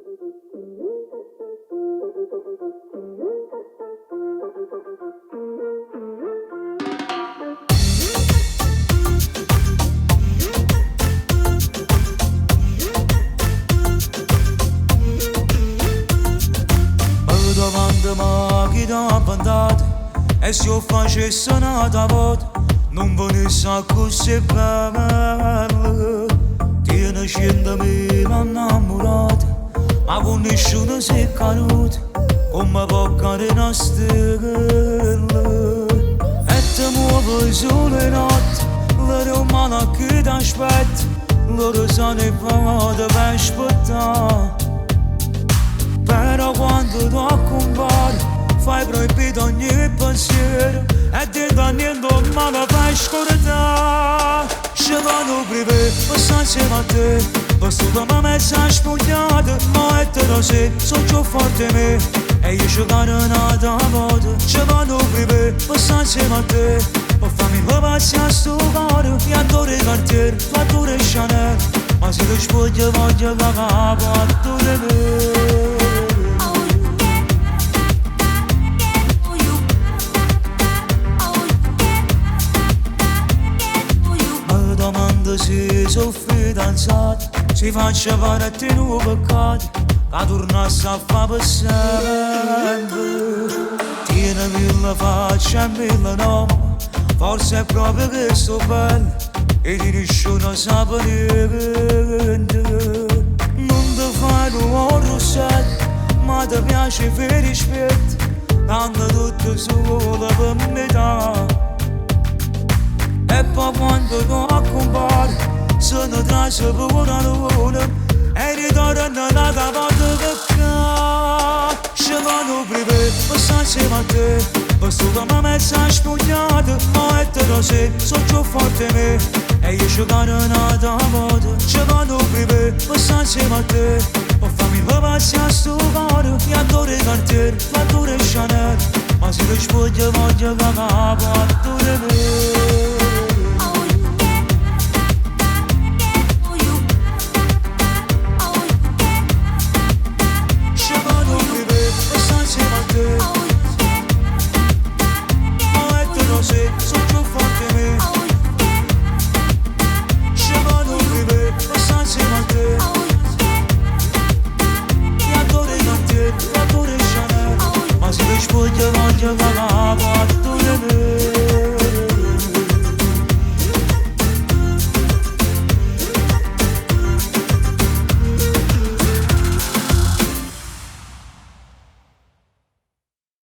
Mi domando ma chi t'ha inventato E se 'o facesse n'ata vota Nun venesse accussì bello Tiene cientomila 'nnammurate Ma cu nisciuno s'è caduto Comme po' cadè 'na stella E te muove solo 'e notte Vere 'o male a chi t'aspetta Loro sanno 'e vote pe aspettà Però quando tu accumpare Fai proibito ogni pensiero E dint' a niente 'o male fai scordà Ce vo nu privé pe sta insieme a te Vestuto ma mezza spugliata Ma 'e rose so' cchiù forte 'e me E io ce cado n'ata vota Ce vo nu privé pe sta insieme a te Pe farmi pazzià stu core Io addore 'e Cartier, tu addore 'e Chanel Ma si te spuoglie voglio ca 'a capa addore 'e me. Mi domando si so' fidanzato Si faccio pare a te nu peccato Ca turnasse a fa pe sempe Tiene mille facce e mille nomi Forse è proprio chesto 'o bello 'E te nisciuno sape niente Nun te fai 'o russetto Ma ti piace 'e fa 'e dispietto Tanto tutto solo pe metà E poi quando tu accumpare Se ne trase pure 'a luna E ritorna n'ata vota ccà Ce vo nu privé pe sta insieme a te Vestuto ma mezza spugliata Ma 'e rose so' cchiù forte 'e me E io ce cado n'ata vota Ce vo nu privé pe sta insieme a te Pe farmi pazzià stu core Io addore 'e Cartier, tu addore 'e Chanel Ma si te spuoglie voglio ca 'a capa addore 'e me.